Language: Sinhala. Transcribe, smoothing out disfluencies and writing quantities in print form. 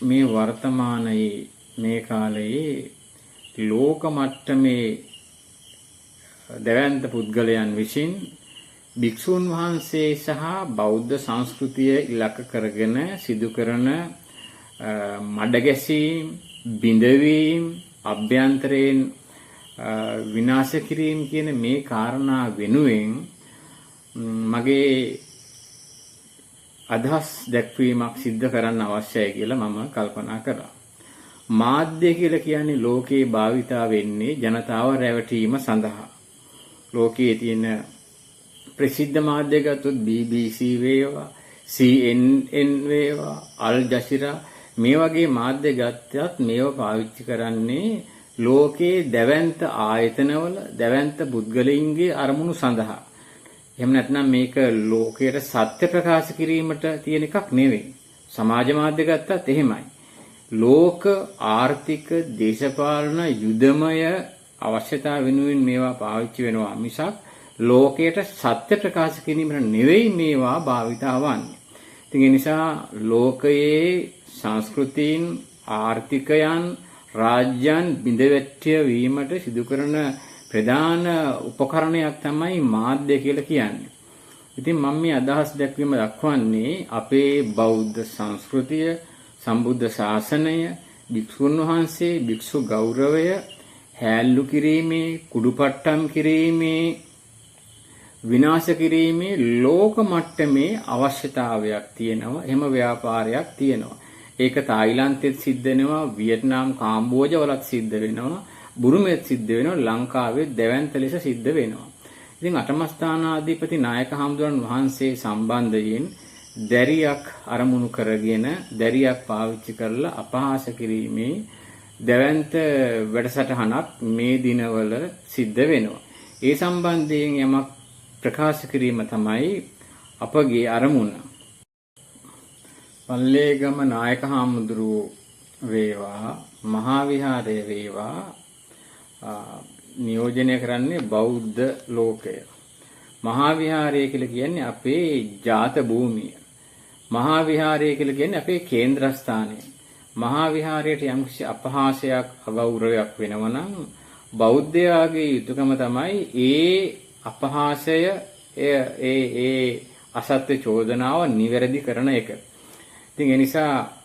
මේ වර්තමානයේ මේ කාලයේ ලෝක මට්ටමේ දැවැන්ත පුද්ගලයන් විසින් භික්ෂූන් වහන්සේ සහ බෞද්ධ සංස්කෘතිය ඉලක්ක කරගෙන සිදු කරන මඩ ගැසීම්, බිඳවීම්, අභ්‍යන්තරයෙන් විනාශ කිරීම කියන මේ කාරණා වෙනුවෙන් මගේ අදහස් දැක්වීමක් සිද්ධ කරන්න අවශ්‍යයි කියලා මම කල්පනා කරා. මාධ්‍ය කියලා කියන්නේ ලෝකේ භාවිතා වෙන්නේ ජනතාව රැවටීම සඳහා. ලෝකයේ තියෙන ප්‍රසිද්ධ මාධ්‍ය ගත්තොත් BBC වේවා, CNN වේවා, අල් ජසීරා මේ වගේ මාධ්‍ය ගත්තත් මේව පාවිච්චි කරන්නේ ලෝකයේ දැවැන්ත ආයතනවල දැවැන්ත පුද්ගලයින්ගේ අරමුණු සඳහා. එහෙම නැත්නම් මේක ලෝකයට සත්‍ය ප්‍රකාශ කිරීමට තියෙන එකක් නෙවෙයි. සමාජ මාධ්‍ය ගත්තත් එහෙමයි. ලෝක ආර්ථික, දේශපාලන, යුදමය අවශ්‍යතා වෙනුවෙන් මේවා පාවිච්චි වෙනවා මිසක් ලෝකයට සත්‍ය ප්‍රකාශ කිරීමට නෙවෙයි මේවා භාවිතා වන්නේ. ඉතින් ඒ නිසා ලෝකයේ සංස්කෘතීන්, ආර්ථිකයන්, රාජ්‍යයන් බිඳවැට්ටිය වීමට සිදු කරන ප්‍රධාන උපකරණයක් තමයි මාධ්‍ය කියලා කියන්නේ. ඉතින් මම මේ අදහස් දැක්වීම දක්වන්නේ අපේ බෞද්ධ සංස්කෘතිය, සම්බුද්ධ ශාසනය, භික්ෂුන් වහන්සේ, භික්ෂු ගෞරවය හැල්ලු කිරීමේ, කුඩුපට්ටම් කිරීමේ, විනාශ කිරීමේ ලෝක මට්ටමේ අවශ්‍යතාවයක් තියෙනවා. එහෙම ව්‍යාපාරයක් තියෙනවා. ඒක තායිලන්තෙත් සිද්ධ වෙනවා, වියට්නාම්, කාම්බෝජ වලත් සිද්ධ වෙනවා, බුරුමෙත් සිද්ධ වෙනවා, ලංකාවේ දැවැන්ත ලෙස සිද්ධ වෙනවා. ඉතින් අටමස්ථානාධිපති නායක හාමුදුරන් වහන්සේ සම්බන්ධයෙන් දැරියක් අරමුණු කරගෙන දැරියක් පාවිච්චි කරලා අපහාස කිරීමේ දැවැන්ත වැඩසටහනක් මේ දිනවල සිද්ධ වෙනවා. ඒ සම්බන්ධයෙන් යමක් ප්‍රකාශ කිරීම තමයි අපගේ අරමුණ. පල්ලේගම නායක හාමුදුරුවෝ වේවා, මහා විහාරය වේවා, නියෝජනය කරන්නේ බෞද්ධ ලෝකය. මහා විහාරය කියලා කියන්නේ අපේ ජාත භූමිය. මහා විහාරය කියලා කියන්නේ අපේ කේන්ද්‍රස්ථානය. මහා විහාරයට යම්කිසි අපහාසයක්, අගෞරවයක් වෙනවා නම් බෞද්ධයාගේ යුතුයකම තමයි ඒ අපහාසය, ඒ ඒ අසත්‍ය චෝදනාව නිවැරදි කරන එක. ඉතින් ඒ නිසා